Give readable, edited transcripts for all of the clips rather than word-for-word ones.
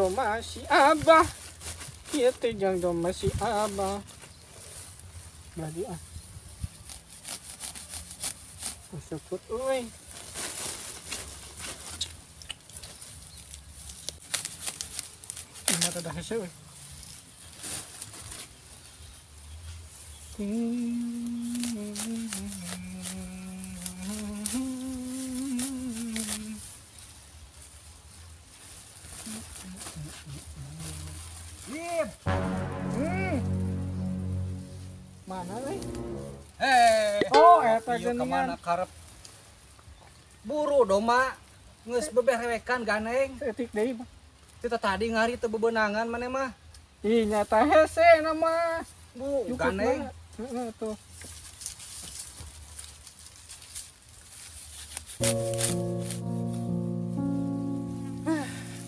doma si Abah. Ieu teh jang doma si Abah. Badi ah. Syukur euy. Mata dah hese euy. Yip. Mana euy? Oh, eta geuningan. Kamana karep? Buru doma geus beberewekan ganeng. Seetik deui mah. Teu tadi ngari teu bebenangan maneh mah. Ih nyata hese na mah. Bu, ganeng. Heeh tuh.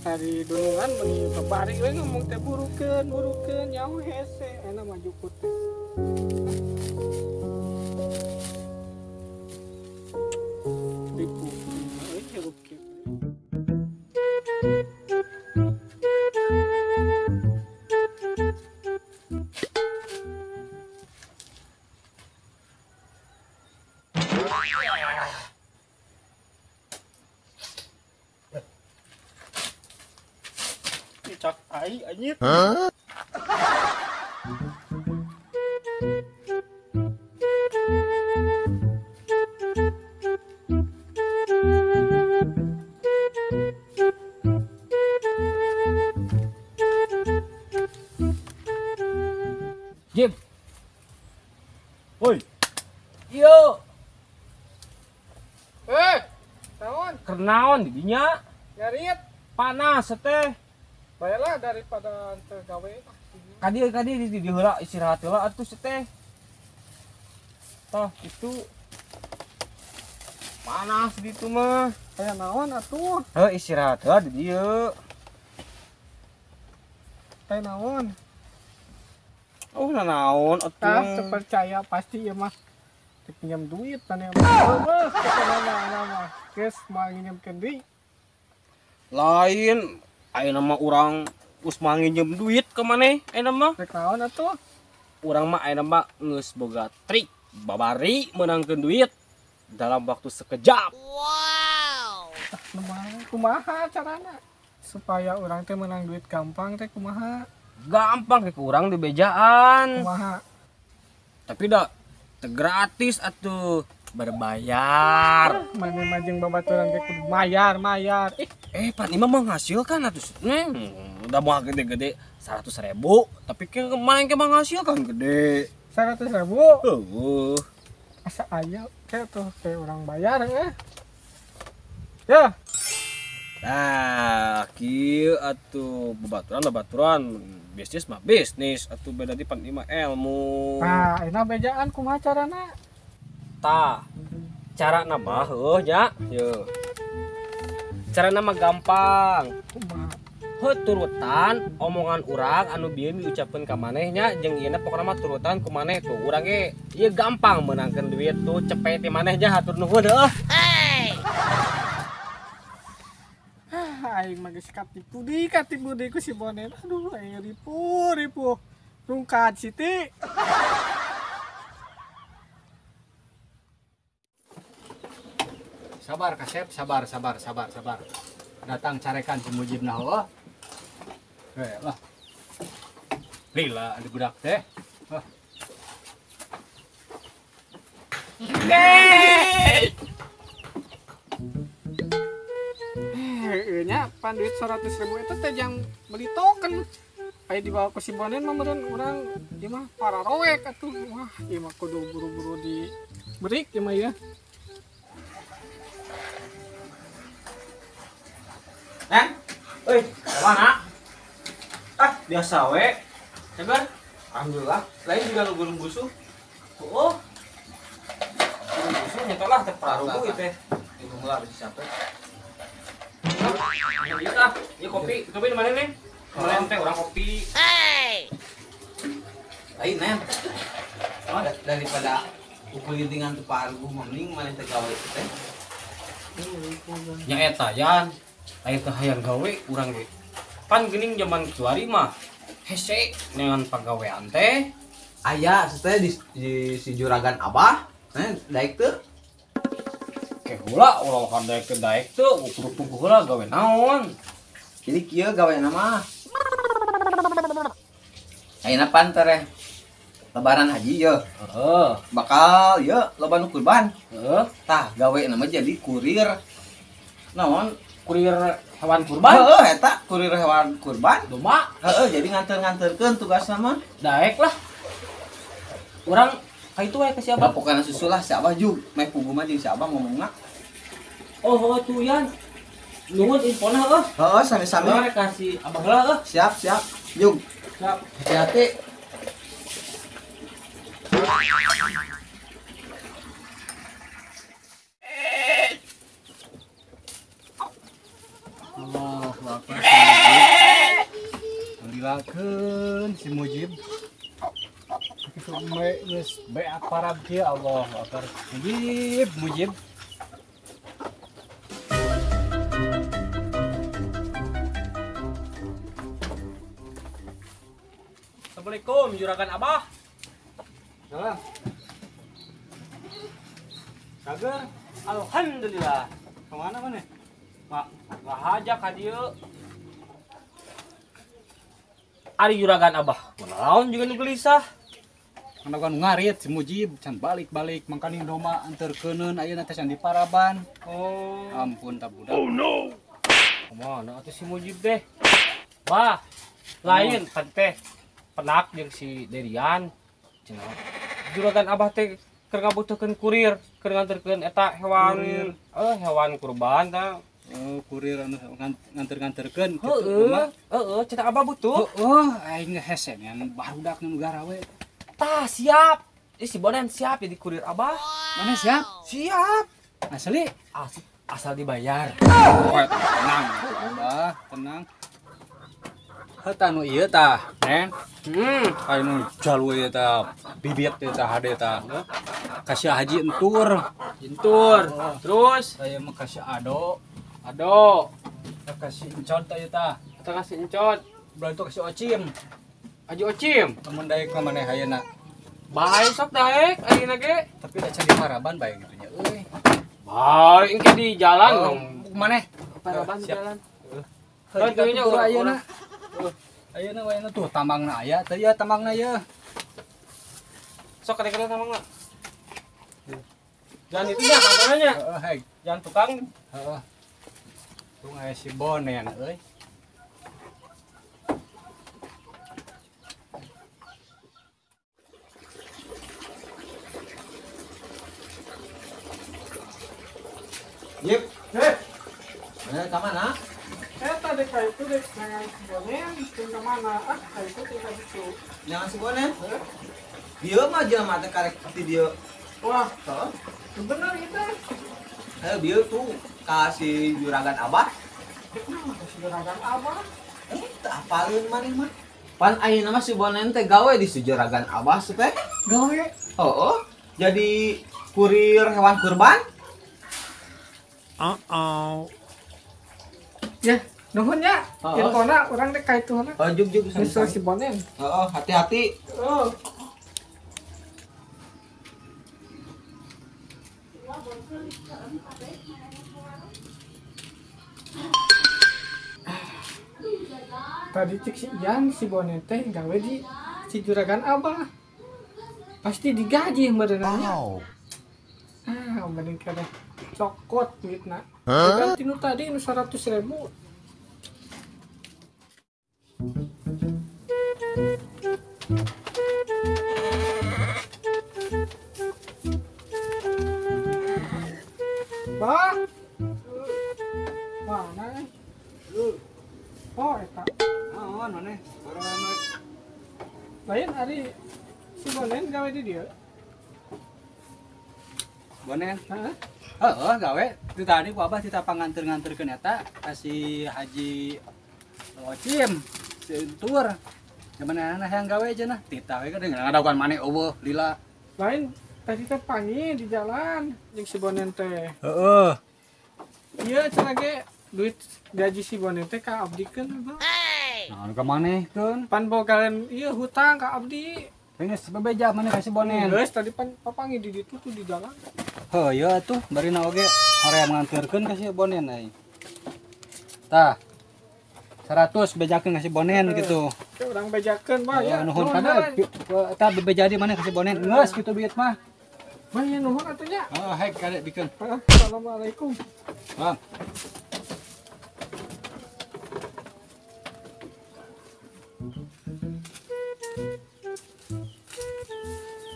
Tadi dunungan meuni babari we ngomong teh burukeun, burukeun nyaho hese enak mah jukut teh. Ribu, euy hirup kieu. Cak ai anjir. Huh? Jim. Woi. Yo. Naon? Kernaon di dinya? Nyarit. Panas teh. Baiklah daripada teu gawe. Kadieu kadieu di heula istirahat heula atuh teh. Tah itu panas di ditu mah. Aya naon atuh? Heuh istirahat heula di dieu. Teh naon? Oh, naon atuh. Tah teu percaya pasti ieu mah. Pinjam duit tanya mah. Heuh, kana mah. Geus moal nginjemkeun deui. Lain ayeuna mah urang geus moal nginjem duit ka maneh ayeuna mah. Rek naon atuh? Urang mah ayeuna mah geus boga trik babari meunangkeun duit dalam waktu sekejap. Wow. Kumaha carana supaya urang teh menang duit gampang teh kumaha? Gampang ke urang di bejaan. Kumaha? Tapi da teu gratis atuh, berbayar. Mane mah jeung babaturan ge kudu mayar. Pan imah menghasilkan atuh. Udah mau gede-gede 100.000, tapi ke kemarin ke menghasilkan gede. 100.000? Heeh. Asa aya kayak tuh kayak orang bayar ya. Ya. Nah, kieu atuh babaturan bisnis mah bisnis atuh beda di pan imah ilmu. Nah, ini bejaan kumaha carana? Tah, carana mah heuh nya, yeuh. Carana mah gampang. Heuh turutan omongan urang anu bieu diucapkeun ka maneh nya jeung ieu na pokona mah turutan ku maneh tuh. Urang ge ieu gampang meunangkeun duit tuh cepet ti maneh nya hatur nuhun heuh. Aing mah geus katipu deui ku si Bonen. Aduh aing ripuh. Rungkad Siti. Sabar kasep, sabar. Datang carekan si Mujib nah heuh. Lah. Lila ada budak teh. Hah. Nya pan duit 100.000 itu teh jang beli token. Aya dibawa ke si Bonen mah meureun urang ieu mah pararoek atuh. Wah, ieu mah kudu buru-buru di break ieu mah ya. Neng, euy, mana? Ah, biasa we. Sabar. Alhamdulillah. Lain juga nu gulung busuh. Oh. Gulung busuh nya lah teh pararugu ieu teh. Ieu mah bisa sampai. Iya tah, ieu kopi, kopi di mana nih? Kemarin teh urang kopi. Hey. Lain Neng. Oh, daripada ukulintingan teu parugu mah mending maneh teh gawe teh. Nya eta yan. Lain teh hayang gawe urang ge. Pan geuning zaman kiwari mah hese neangan pagawean teh. Aya teh di si juragan Abah. Daek teu? Ke heula ulah kan daek teu daek teu ukur puguh heula gawe naon. Jadi kieu gawe mah. Ayeuna pan teh lebaran haji ye. Heeh. Bakal ye loba nu kurban. Heeh. Tah gawe nama jadi kurir. Naon? Kurir hewan kurban? Heeh, eta kurir hewan kurban. Domba. Heeh, jadi nganter-nganterkeun tugasna mah. Daek lah. Urang ka itu we ka si Abah. Pokokna susul lah si Abah jug. Meh puguh mah jeung si Abah ngomongna. Oh, heuh tuh Yan. Nuhun infona heuh. Heeh, sami-sami. Urang ka si Abah heula heuh. Siap, siap. Jug. Siap. Hati-hati. Allahu Akbar. Lilakeun si Mujib. Kitu we geus beak parab kieu Allahu Akbar. Mujib, Mujib. Assalamualaikum juragan Abah. Salam. Sager. Alhamdulillah. Kemana maneh? Mak, ngahaja ka dieu. Ari juragan Abah, kunaon juga nu gelisah. Kana ngarit si Mujib can balik-balik mangkaning domba anterkeuneun ayeuna teh can di paraban. Oh. Ampun ta budak. Oh no. Kumaha atuh si Mujib teh? Bah, lain kan teh penak jeung si Derian. Cenah. Juragan Abah teh keur ngabutuhkeun kurir, keur nganterkeun eta hewan hewan kurban tah. Oh, kurir anu nganter-nganterkeun kitu mah. Heeh, cenah Abah butuh. Heeh, aing hese ngan barudak nu garawe. Tah, siap. Si Bonen siap jadi kurir Abah. Mana siap? Siap. Asli? Asli, asal dibayar. Oh, tenang, Abah, tenang. Heuh tah nu ieu tah, Nen. Aya nu jalu ieu tah, bibit ieu tah hade tah. Kasih Haji Entur. Entur. Terus saya mah kasih Ado. Ado. Kasih Encot tah ieu tah. Kita kasih Encot. Belah itu kasih Ocim. Haji Ocim. Lamun daek ka maneh ayeuna. Bae sok daek ayeuna ge. Tapi da can di paraban bae kitu nya euy. Bae engke di jalan dong. Maneh? Paraban di jalan. Heuh nya urang ayeuna. Ayeuna wae tuh tambangna aya teu ieu tambangna ieu. Sok kadang-kadang tambangna. Jangan itu nya kantornya. Heeh, heg. Jangan tukang. Heeh. Tung aya si Bonen euy. Yip. Heh. Mana ka mana? Eta dek ka itu dek nangan si Bonen, teu ka mana? Ah, ka itu teu ka ditu. Nangan si Bonen? Dieu mah jelema teh karek ti dieu. Wah, heuh. Bener ieu teh. Heuh, dieu tuh ka si juragan Abah. Kumaha ka si juragan Abah? Teu apaleun maneh mah. Pan ayeuna mah si Bonen teh gawe di si juragan Abah teh. Gawe? Heeh. Jadi kurir hewan kurban. Uh-oh. Ya, nuhun nya. Infona urang teh ka itu heula. Oh, jug jug nyusul si Bonen. Heeh, hati-hati. Heeh. Tadi cek si Ian si Bonen teh gawe di si juragan Abah. Pasti digaji meureunna. Wow. Ah, mending kada cokot duitna. Huh? Tinu tadi nu 100.000. Bah. Mana? Oh, eta. Naon maneh? Lain ari si Bonen gawe di dieu. Bonen? Heeh. Heeh, gawe. Itu tadi ku Abah tita panganter-nganterkeun eta ka si Haji Ocim, si Entur. Zaman anak yang gawe cenah, tita we kan ngadaguan maneh eueuh lila. Lain tadi teh panggih di jalan jeung si Bonen teh. Heeh. Ieu cenah ge duit gaji si Bonen teh ka abdikeun, Bang. Nah, ka manehkeun? Pan bogaan ieu hutang ka abdi. Geus bebeja maneh ka si Bonen. Geus tadi pan papangi di ditu tuh di jalan. Heuh, ieu atuh barina oge hoream nganterkeun ka si Bonen aing. Tah. 100 bejakeun ka si Bonen gitu. Urang bejakeun mah ya. Nuhun kana tah bebeja di maneh ka si Bonen. Geus kitu duit mah. Mah ya nuhun atuh nya. Heeh, hek kade bikeun. Assalamualaikum. Bang.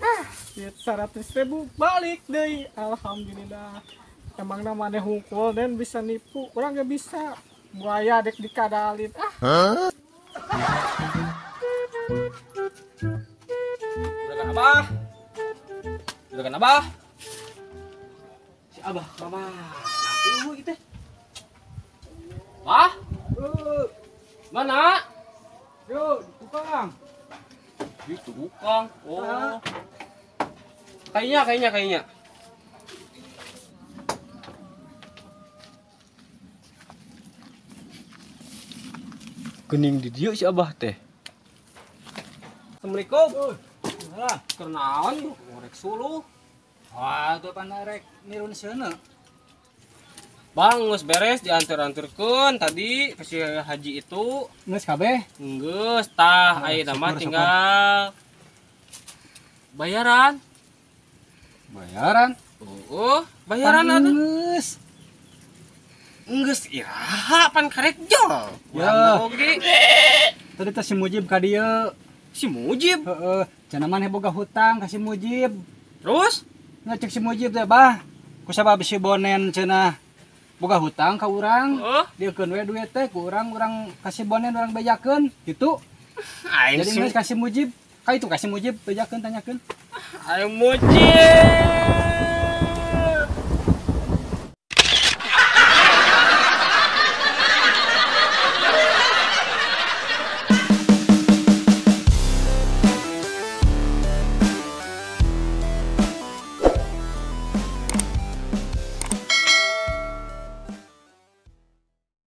Ah, 100.000 balik deui. Alhamdulillah. Emang namanya hungkul dan bisa nipu. Orang gak bisa. Buaya dek dikadalin. Ah. Huh? Juragan Abah. Juragan Abah. Si Abah mama. Nah, gitu. Bah? Mana? Yo, tukang. Di tukang. Oh. Kayaknya. Gening di dieu si Abah teh. Assalamualaikum. Lah, keur naon ngorek suluh. Wah, tuh pan rek nirun seuneu. Bang, geus beres diantar-antarkeun tadi ke si haji itu. Geus kabeh? Geus, tah ayeuna mah tinggal bayaran. Bayaran? Oh, bayaran atuh. Geus. Geus iraha pan karek jol. Ya. Oge. Tadi teh si Mujib ka dieu. Si Mujib? Heeh, cenah maneh boga hutang ka si Mujib. Terus? Ngecek si Mujib teh, Bah. Kusabab si Bonen cenah boga hutang ka urang. Diekeun we duit teh ku urang, urang ka si Bonen urang bejakeun gitu. Aing jadi geus ka si Mujib, ka itu ka si Mujib bejakeun tanyakeun. Aing Mujib.